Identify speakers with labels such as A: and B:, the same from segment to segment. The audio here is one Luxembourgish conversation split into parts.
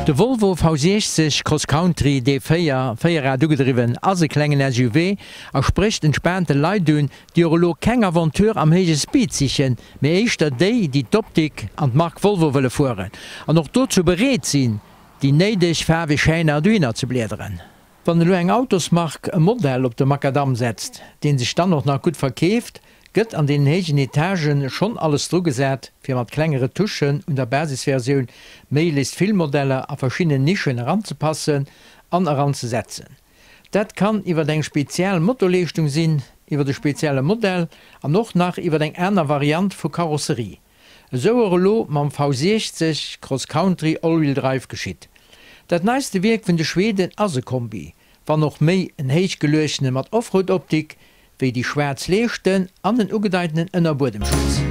A: De Volvo V60 Cross Country D4, Véierrad ugedriwwen, ass e klengen SUV a sprécht entspaante Leit un, déi och elo keng Aventure am héije Speed sichen, mee éischter déi, déi d'Optik an d'Mark Volvo wëlle fueren an och dozou bereet sinn, déi néideg faarweg Schäiner dohinner ze bliederen. Wann elo eng Autosmark e Modell op de Makadamm setzt, deen sech dann och nach gutt verkeeft, gëtt an deenen héijen Etagen schonn alles drugesat, fir mat klenge Retouchen un der Basisversioun méiglechst vill Modeller a verschiddenen Nischen eranzepassen an eranzesetzen. Dat kann iwwer eng speziell Motorleeschtung sinn, iwwer e spezielle Modell an och nach iwwer eng aner Variant vu Karosserie. Esou och elo mam V60 Cross Country All-Wheel Drive geschitt. Dat neiste Wierk vun de Schweden ass e Kombi, wann och méi en héichgeluechtene mat Offroad-Optik, wéi déi schwaarz Leeschten an en ugedeitenen Ënnerbuedemschutz.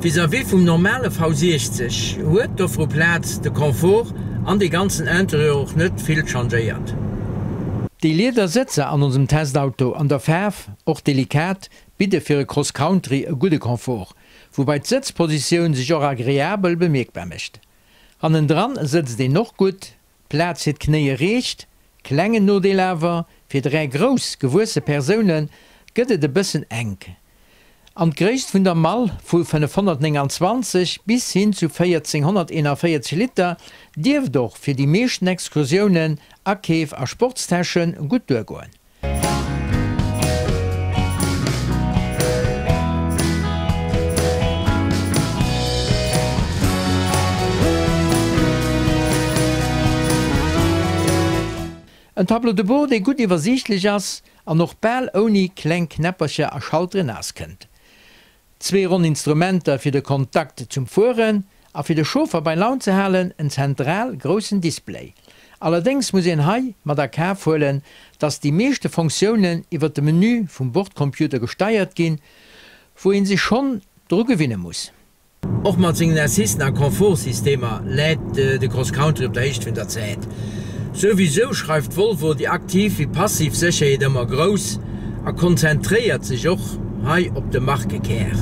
A: Vis-à-vis vum normale V60 huet d'Offroad-Plaz, de Confort an de ganzen Interieur och net vill changéiert. Déi lieder Sëtzer an onsem Testauto an der Faarf, och delikat, bidde fir e Cross Country e gudde Confort, woubai d'Sëtzpositioun sech och agreabel bemierkbar mécht. Hannendran sëtzt een och gutt, d'Plaz fir d'Knéie reecht. Klengen Nodeel awer, fir 3 grouss gewuesse Persoune gëtt et e bëssen enk. An d'Gréisst vun der Mall vu 529 bis hin zu 1441 Liter dierft och fir déi meeschten Excursiounen, Akeef a Sportstäsche gutt duergoen. En Tableau de bord, dee gutt iwwersiichtlech ass an och bal ouni kleng Knäppercher a Schalteren auskënnt. Zwee ronn Instrumenter fir de Kontakt zum Fueren a fir de Chauffer bei Laun ze halen, en zentral groussen Display. Allerdéngs muss een hei mat a Kaf huelen, dass déi meeschte Fonctiounen iwwert de Menü vum Bordcomputer gesteiert ginn, wou een sech schonn dru gewinne muss. Och mat sengen Assisten a Komfortsystemer läit de Cross Country op der Héicht vun der Zäit. Souwisou schreift Volvo déi aktiv wéi passiv Sécherheet ëmmer grouss a konzentréiert sech och hei op de Markekär.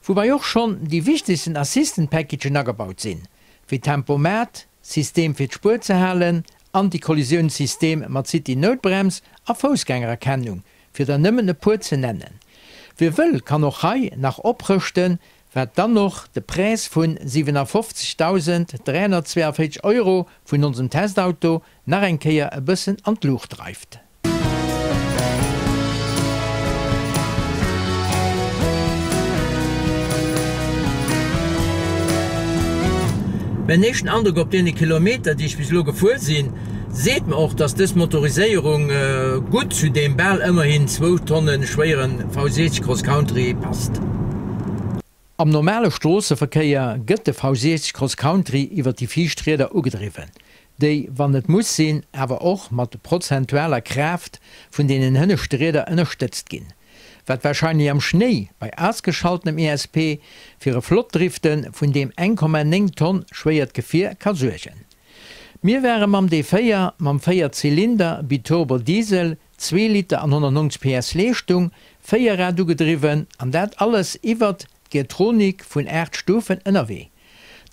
A: Woubai och schonn déi wichtegsten Assistant-Packagen agebaut sinn, wéi Tempomat, System fir d'Spuer ze halen, Anti-Kollisiounssystem mat City-Noutbrems a Foussgängererkennung, fir der nëmmen e puer ze nennen. Wie wëll, kann och hei nach oprëschten, wat dann och de Präs vun 57.342 Euro vun onsem Testauto nach eng Kéier e bëssen an d'Luucht dreift. Mäin éischten Androck op deene Kilometer, déi ech bis elo gefuer sinn, Seet mer och, dass dës Motoriséierung gutt zu deem bal ëmmerhin zwou Tonne schwéiere V60 Cross Country passt. Am normale Stroosseverkéier gëtt de V60 Cross Country iwwer déi viischt Rieder ugedriwwen, déi, wann et muss sinn, awer och mat prozentualer Kraaft vun deenen hënneschte Rieder ënnerstëtzt ginn, wat warscheinlech am Schnéi bei ausgeschaltenem ESP fir e flott Drifte vun deem 1,9 Tonn schwéiert Gefier ka suergen. Mir ware mam D4 mam 4 Zylinder Biturbo Diesel, zwee Liter an 190 PS Leeschtung, Véierrad ugedriwwen an dat alles iwwert d'Geartronik vun 8 Stufen ënnerwee.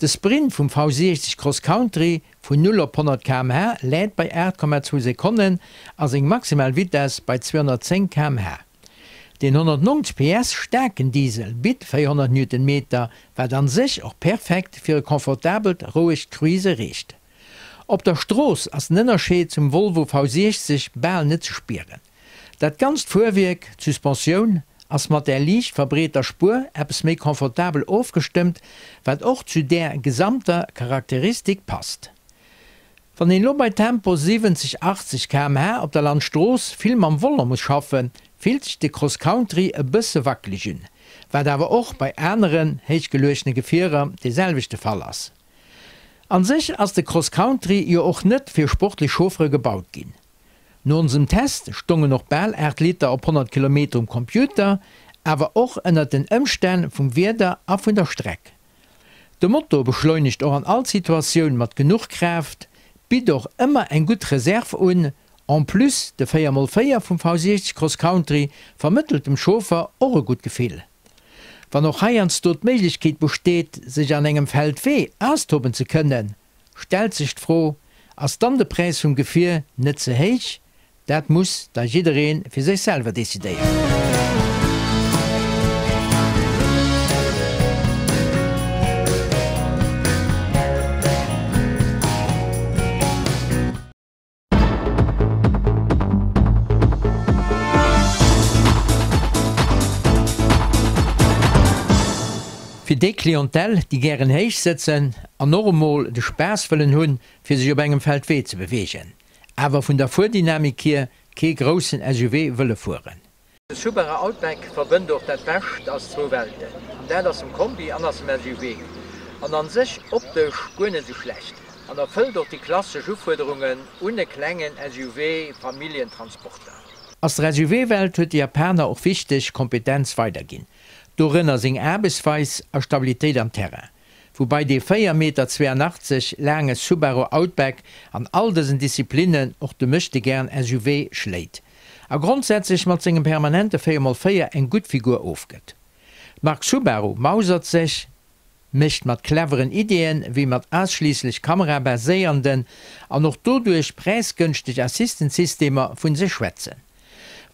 A: De Sprint vum V60 Cross Country vun 0 op 100 km/h läit bei 8,2 Sekonnen a seng maximal Vitess bei 210 km/h. Deen 190 PS staarken Diesel bitt 400 Newtonmeter, wat an sech och perfekt fir e confortabelt, rouegt Cruise reecht. Op der Strooss ass den Ënnerscheed zum Volvo V60 bal net ze spieren. Dat ganzt Fuerwierk, d'Suspensioun, ass mat där liicht verbreeter Spuer eppes méi confortabel ofgestëmmt, wat och zu där gesamter Charakteristik passt. Wann een elo bei Tempo 70, 80 km/h op der Landstrooss vill mam Volant muss schaffen, fillt sech de Cross Country e bësse wackeleg un, wat awer och bei aneren héichgeluechtene Gefierer dee selwechte Fall ass. An sech ass de Cross Country jo och net fir sportlech Chauffere gebaut ginn. No onsem Test stongen och bal 8 Liter op 100 Kilometer um Computer, awer och ënnert den Ëmstänn vum Wieder a vun der Streck. De Motor beschleunegt och an all Situatioun mat genuch Kraaft, bitt och ëmmer eng gutt Reserve un. En plus, de 4 x 4 vum V60 Cross Country vermëttelt dem Chauffer och e gutt Gefill. Wann och heiansdo d'Méiglechkeet besteet, sech an engem Feldwee austoben ze kënnen, stellt sech d'Fro, Ass dann de Präis vum Gefier net ze héich? Dat muss da jidderee fir sech selwer decidéieren. Fir déi Clientèle, déi gären héich sëtzen an och emol de Spaass wëllen hunn, fir sech op engem Feldwee ze beweegen, awer vun der Fuerdynamik hier kee groussen SUV wëlle fueren. De Subaru Outback verbënnt och dat Bescht aus zwou Welten, an dat ass dem Kombi an ass dem SUV, an an sech optesch guer net esou schlecht, an erfëllt och déi klassesch Ufuerderungen un e klengen SUV-Familljentransporter. Aus der SUV-Welt huet de Japaner och wichteg Kompetenz weiderginn, dorënner seng Aarbechtsweis a Stabilitéit am Terrain. Woubai dee 4 Meter 82 laange Subaru Outback an all dësen Disziplinnen och de Möchtegern SUV schléit a grondsätzlech mat sengem permanente 4 x 4 eng gutt Figur ofgëtt. D'Mark Subaru mausert sech, mécht mat cleveren Ideeën wéi mat ausschliisslech Kamera baséiernden an och doduerch präisgënschteg Assistant-Systemer vun sech schwätzen.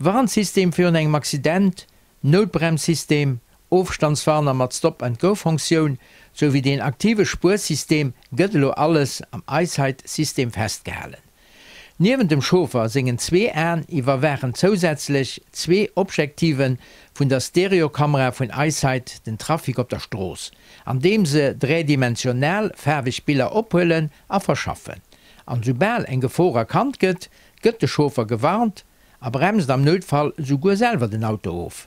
A: Warnsystem virun engem Accident, Noutbremssystem, Ofstandswarner mat Stop and Go Fonctioun, sou wéi deen aktive Spuersystem gëtt elo alles am EyeSight System festgehalen. Niewent dem Chauffer sengen zwee Aen iwwerwaachen zousätzlech zwee Objektive vun der Stereokamera vun EyeSight den Trafic op der Strooss, andeem se dräidimensional faarweg Biller ophuelen a verschaffen. An soubal eng Gefor erkannt gëtt, gëtt de Chauffer gewarnt a bremst am Noutfall souguer selwer den Auto of.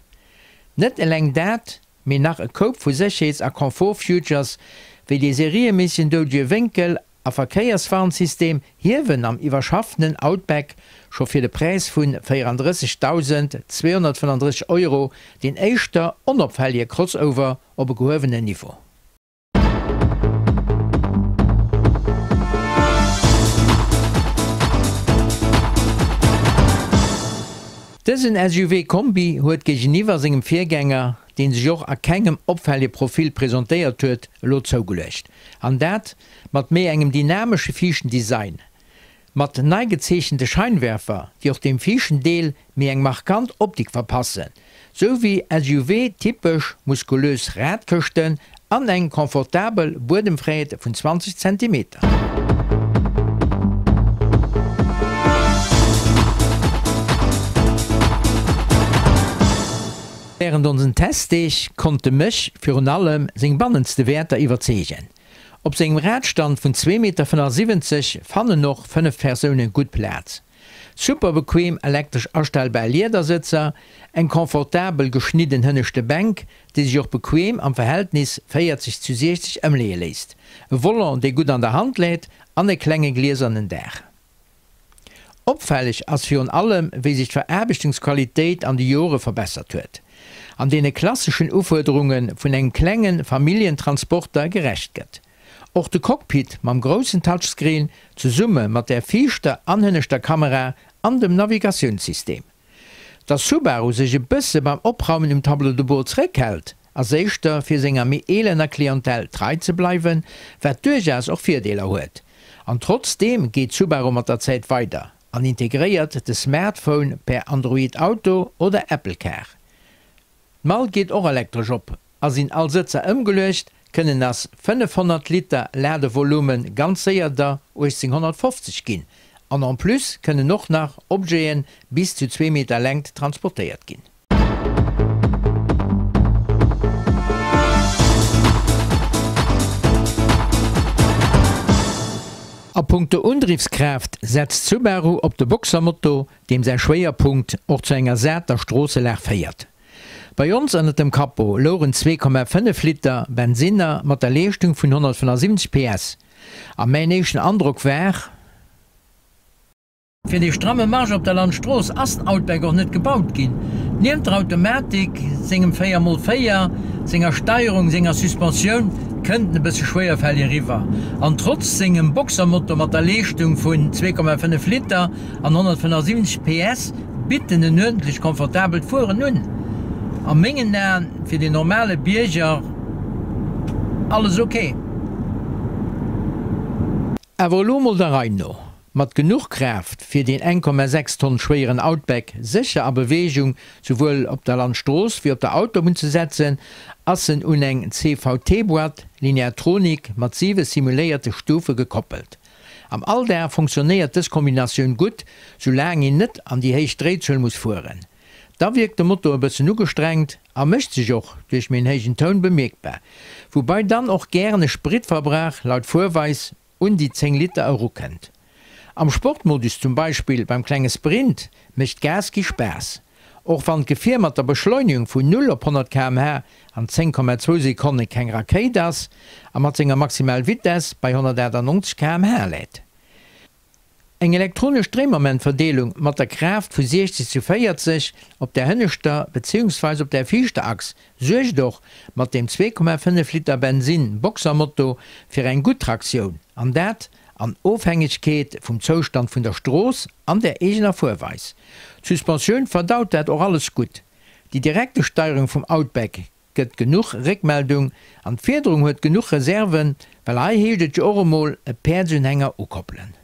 A: Net eleng dat, mee nach e Koup vu Sécherheets a Confort-Futures, wéi dee serieméissegen doudege Wénkel a Verkéierswarnsystem, hiewen am iwwerschaffenen Outback scho fir de Präis vu 34.235 Euro deen éischter onopfällege Crossover op e gehuewenen Niveau. Dësen SUV Kombi huet géigeniwwer sengem Virgänger, deen sech och a kengem opfällege Profil presentéiert huet, elo zougeluecht. An dat mat méi engem dynamesche viischten Design. Mat nei gezeechente Scheinwerfer, déi och dem viischten Deel méi eng markant Optik verpassen, sou wéi SUV-typesch muskulös Radkëschten an eng confortabel Buedemfräiheet vun 20 Zentimeter. Wärend onsen Testdeeg konnte mech virun allem seng bannenste Wäerter iwwerzeegen. Op sengem Radstand vun zwee Meter 75 fannen och 5 Persounen gutt Plaz. Super bequem elektresch astellbar Liedersëtzer, eng confortabel geschnidden hënneschte Bänk, déi sech och bequem am Verhältnis 40 zu 60 ëmleeë léisst, e Volant dee gutt an der Hand läit an e klenge gliesernen Daach. Opfälleg ass virun allem, wéi sech d'Veraarbechtungsqualitéit an de Jore verbessert huet an deene klasseschen Ufuerderunge vun engem klenge Familljentransporter gerecht gëtt. Och de Cockpit mam groussen Touchscreen zesumme mat der viischter an hënneschter Kamera an dem Navigatiounssystem. Dass Subaru sech e bësse beim Opraumen um Tableau de bord zeréckhält, ass éischter fir senger méi eelener Clientèle trei ze bleiwen, wat duerchaus och Virdeeler huet. An trotzdeem geet Subaru mat der Zäit weider an integréiert de Smartphone per Android Auto oder Apple Car. D'Mall geet och elektresch op a sinn all Sëtzer ëmgeluecht, kënnen ass 500 Liter Ladevolume ganz séier der 1850 ginn an en plus kënnen och nach Objete bis zu zwee Meter Längt transportéiert ginn. A punkto Undriwwskraaft setzt Subaru op de Boxermotor, deem säi Schwéierpunkt och zu enger sater Stroosselag féiert. Bei ons ënnert dem Capot louchen 2,5 Liter Bensinner mat der Leeschtung vun 175 PS a mäin éischten Androck war, Fir dee stramme Marsch op der Landstrooss ass den Outback och net gebaut ginn. Niewent der Automatik, sengem 4 mol 4, senger Steierung, senger Suspensioun kënnt en e bësse schwéierfällig eriwwer. An trotz sengem Boxermotor mat der Leeschtung vun 2,5 Liter an 175 PS bitt en en uerdentlech komfortabelt Fueren un. A mengen Aen fir den normale Bierger alles ok. Awer elo mol der Rei no. Mat genuch Kraaft fir deen 1,6 Tonn schwéieren Outback sécher a Beweegung souwuel op der Landstrooss wéi op der Autobunn ze setzen, ass en un eng CVT-Boîte Lineartronic mat siwe simuléierte Stufe gekoppelt. Am Alldag funktionéiert dës Kombinatioun gutt, soulaang een net an déi héich Dréizuel muss fueren. Da wierkt de Motor e bëssen ugestrengt a mécht sech och duerch méi en héijen Toun bemierkbar, woubai dann och gären e Spritverbrauch laut Fuerweis un déi 10 Liter erukënnt. Am Sportmodus zum Beispill beim klenge Sprint mécht Gas gi Spaass. Och wann d'Gefier mat der Beschleunigung vun 0 op 100 km/h an 10,2 Sekonne keng Rakéit ass a mat senger maximal Vitess bei 198 km/h läit. Eng elektronesch Dréimomentverdeelung mat der Kraaft vu 60 zu 40 op der hënneschter beziehungsweis op der viischter Achs suergt och mat dem 2,5 Liter Bensin Boxermotor fir eng gutt Traktioun, an dat an Ofhängegkeet vum Zoustand vun der Strooss an der eegener Fuerweis. D'Suspensioun verdaut dat och alles gutt. Déi direkte Steierung vum Outback gëtt genuch Réckmeldung an d'Fiederung huet genuch Reserven, well hei heescht et jo och emol e Päerdsunhänger ukoppelen.